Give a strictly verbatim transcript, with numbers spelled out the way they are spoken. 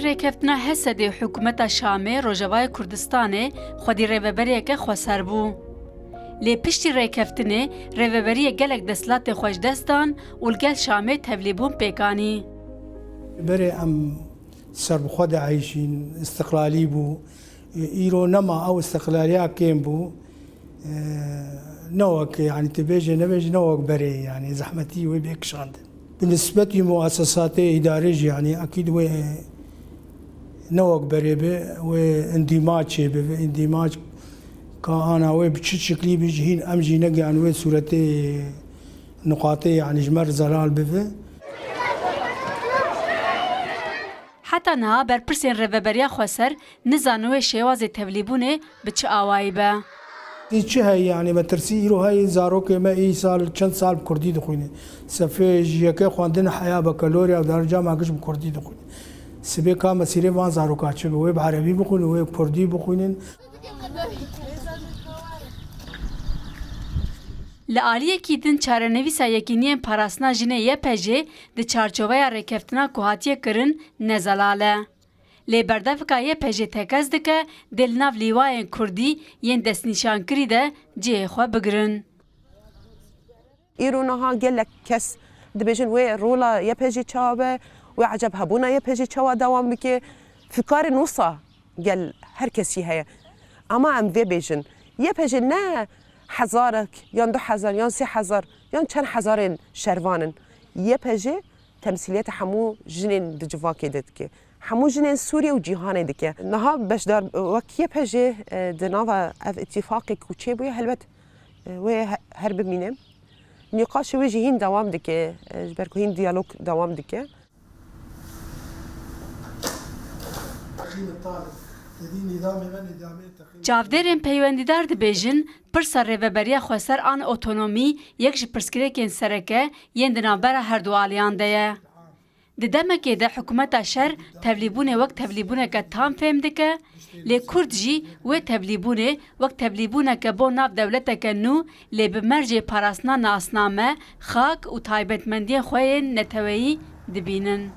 Rêkeftina Hesedê û hikûmeta Şamê Rojavayê Kurdistanê xwedî rêveberiyeke xweser bû. Lê piştî rêkeftinê, rêveberiyê gelek desthilatê xwe ji dest dan û li gel Şamê tevlîbûn pêk anî. Berê em serbixwe dieyşîn, istiqlalî bû. Îro nema ew istiqlaliya kêm bû. Ne wek, yanî, tu bêjê nebêjî, ne wek berê, yanî, zehmetî wê bê kişandin. Bi nisbetî muesesatê îdarê jî, yanî, ekîd wê ne wek berê be, wê îndîmac çêbe, vê îndîmac ka ana wê bi çi şiklî be jî hîn em jî negihan wê sûretê nuqatê, yanî, ji me re zelal bibe. Heta niha berpirsên Rêveberiya Xweser nizanin wê şêwazê tevlîbûnê bi çi awayî be. Ê çi heye, yanî, metirsî îro heye, zarokê me ê sal, çend sal bi kurdî dixwîne. Sefê ji yekê xwendin heya bekalorya û darca me giş bi kurdî dixwîne. Sibê ka mesîrê van zaroka çi be, wê bi erebî bixwînin, wê bi kurdî bixwînin. Li aliyekî din çarenivîsa Yekîniyên Parastina Jinê Y P J di çarçoveya rêkeftina ku hatiye kirin ne zelal e. Lê berdevka Y P J tekez dike dê li nav lîwayên kurdî yên destnîşankirî de cihê xwe bigirin. Îro niha gelek kes dibêjin wê rola Y P J çawa be, wê eceb hebûna Y P J çawa dewam bike. Fikarên wisa gel her kesî heye. Ama em vê bêjin, Y P J ne hezarek yan du hezar yan sê hezar yan çend hezarên şervan in. Y P J temsîliyeta hemû jinên di civakê de dike. Hemû jinên Sûriyê û cîhanê dike. Niha beşdar wek Y P J, e, di nava ev îtîfaqê ku çêbûye, helbet, e, wê he-, her bimîne. Nîqaşê wê jî hîn dewam dike, e, ji ber ku hîn diyalog dewam dike. Çavdêrên peywendîdar dibêjin, pirsa Rêveberiya Xweser an otonomî yek ji pirsgirêkên sereke yên di navbera her du aliyan de ye. Di demekê de hikûmeta şer tevlîbûnê wek tevlîbûneke tam fêm dike, lê Kurd jî wê tevlîbûnê wek tevlîbûneke bo nav dewleteke nû, lê bi mercê parastina nasname, xak û taybetmendiyên xwe yên neteweyî dibînin.